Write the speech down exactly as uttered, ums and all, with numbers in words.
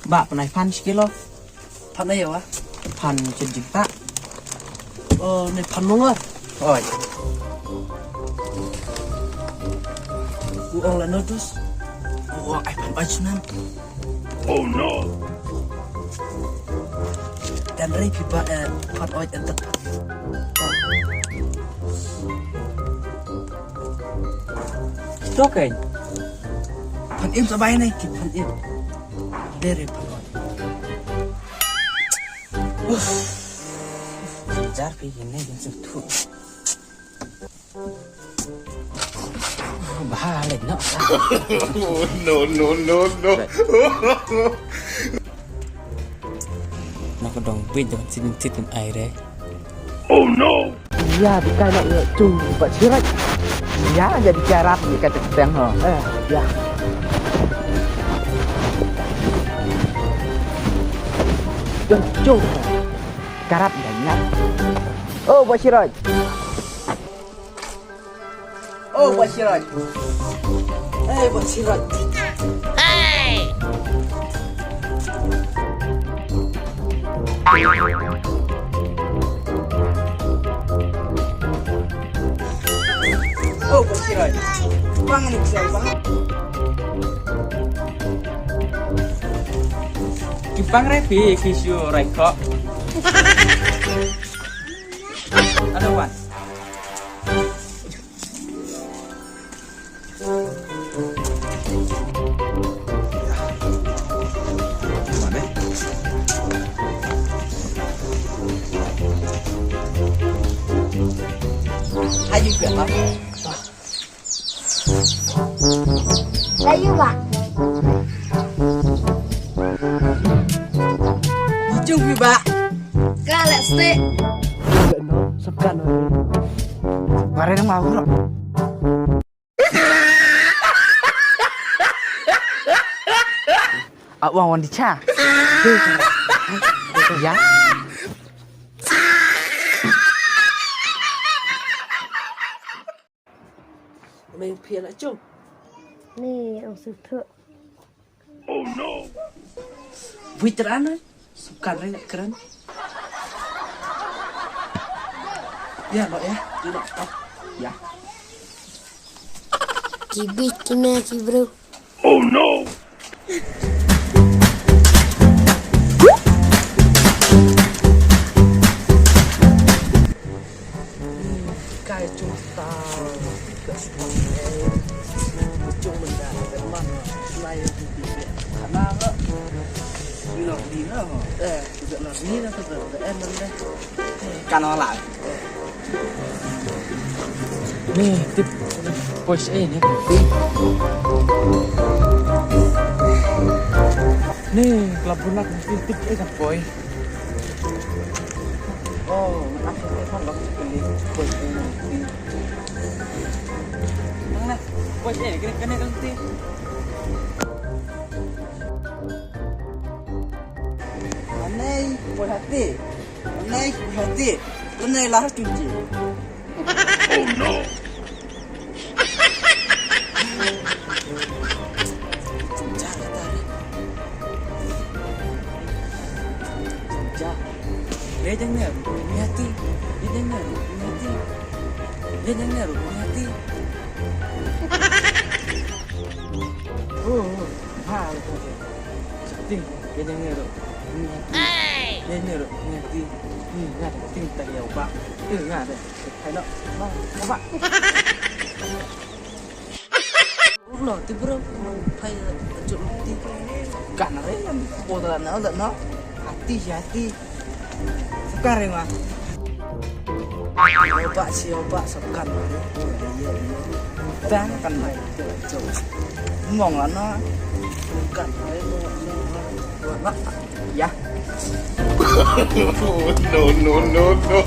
Ba pynai phan shi kilo. Phan aïu wa? Phan chin jingtah. Oh, ne phan mongor. Oi. U ong la notus. U ong ai phan oi shnam. Oh no. Dan rei phi ba, eh, phan oi entek. Ito keiñ. Phan im sa bai ne ki phan im. Dere phan oi. Uff. Jar phi ne kin suk thu. Bha leh noh. No, no, no, no. Naka dong bit dong sit sit ai re. Oh no. Ïa, bikai na ïa cung ba sirat. Ïa, jadi karap ni kata teng ho. Eh, ïa. Cung, cung. Karap ïa nya. Oh, ba sirat. Oh, ba sirat. Eh, ba sirat. Oh, ba sirat. Bang ni sirat bang. Ki pang re phi ki shu rai kok. Another one. Ayu ba. Ayu ba. Cung phi ba. Ka leh stick. Bare nang mau. Awang wan di cha. Ya. Meng phi la cung. Ni ang suthu. Oh no. Witran. Sukan ring keren. Ya, lo ya. Lo. Ya. Kibit kina ki bro. Oh no. Kai cung ta. Ka sma. Cung menda. Mana? Lai. Kana lo. Ni lo ni lo. Eh. Kan wala. Ni tip. Poi eh ni. Ni kelab bulat ni tip eh kan poi. Oh, aku ni kan lok ni. Poi eh ni. Nang na. Poi eh kena kena kan ti. Anei, poi hati. Anei, poi hati. Anei, lahar cuci. Oh no. Cucak kata ni. Cucak. Dia jangan ni, ni hati. Dia jangan ni, ni hati. Dia jangan ni, ni hati. Oh, oh. Ha, ha, ha. Ting, ïa ïa ïa ru. Ïa ïa ru, ïa ting. Ïa nga da ting ta ïa u ba. Ïa nga da. Hai lo. Ba, ba. Lo, ti bro. Hai, jom ti. Ka na re, yang ko da na da no. Hati, hati. Sukar ma. Oba si oba sukar. Tang kan mai. Mong ana. Sukar. Ya. No, no, no, no.